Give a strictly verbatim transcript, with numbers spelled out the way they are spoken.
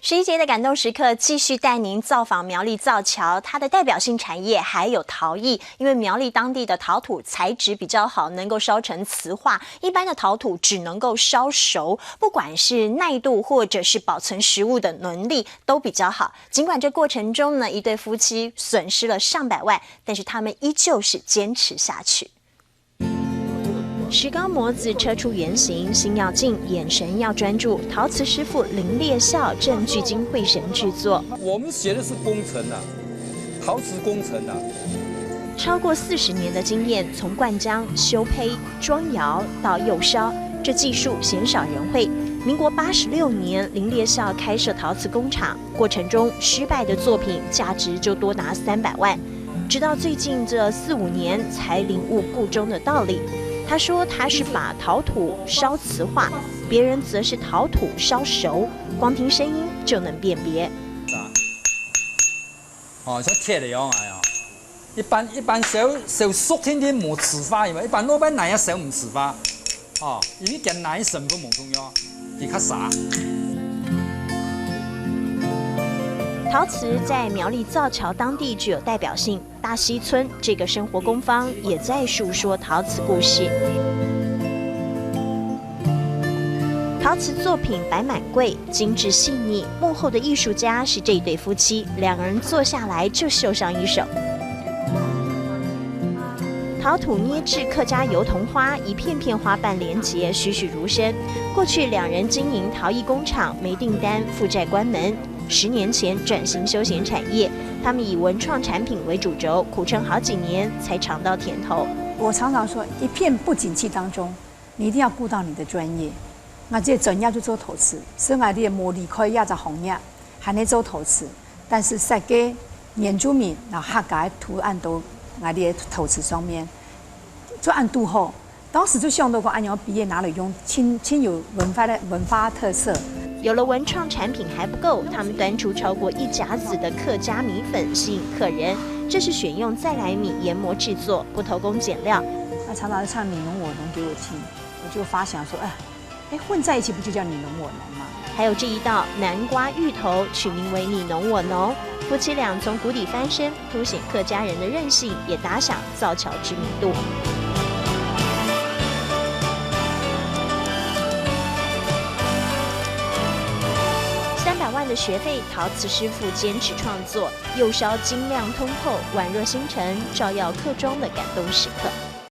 十一节的感动时刻，继续带您造访苗栗造桥，它的代表性产业还有陶艺。因为苗栗当地的陶土材质比较好，能够烧成瓷化，一般的陶土只能够烧熟，不管是耐度或者是保存食物的能力都比较好。尽管这过程中呢，一对夫妻损失了上百万，但是他们依旧是坚持下去。石膏模子车出原形，心要静，眼神要专注。陶瓷师傅林烈孝正聚精会神制作。我们学的是工程啊，陶瓷工程啊。超过四十年的经验，从灌浆、修胚、装窑到釉烧，这技术鲜少人会。民国八十六年，林烈孝开设陶瓷工厂，过程中失败的作品价值就多达三百万。直到最近这四五年才领悟故中的道理。他说他是把陶土烧瓷化，别人则是陶土烧熟，光听声音就能辨别。哦，像铁个样啊，一般一般烧烧熟定定无瓷化，有无？一般老板哪样烧毋瓷化？哦，因为佢哪样成分无重要，佢较少。陶瓷在苗栗造桥当地具有代表性，大溪村这个生活工坊也在诉说陶瓷故事。陶瓷作品摆满柜，精致细腻，幕后的艺术家是这一对夫妻，两人坐下来就绣上一首。陶土捏制客家油桐花，一片片花瓣连结，栩栩如生。过去两人经营陶艺工厂，没订单，负债关门。十年前转型休闲产业，他们以文创产品为主轴，苦撑好几年才尝到甜头。我常常说，一片不景气当中，你一定要顾到你的专业。那这专业就做陶瓷，所以我也无离开这个行业，还在做陶瓷。但是设计原住民，然后客家的图案都在这个陶瓷上面，做恁堵好。当时就想到讲，哎呀，毕业拿来用，真真有文化的文化特色。有了文创产品还不够，他们端出超过一甲子的客家米粉吸引客人。这是选用在来米研磨制作，不偷工减料。那常常唱你侬我侬给我听，我就发想说，哎，哎，混在一起不就叫你侬我侬吗？还有这一道南瓜芋头取名为你侬我侬，夫妻俩从谷底翻身，凸显客家人的韧性，也打响造桥知名度。三百万的学费，陶瓷师傅坚持创作，釉烧晶亮通透，宛若星辰，照耀客庄的感动时刻。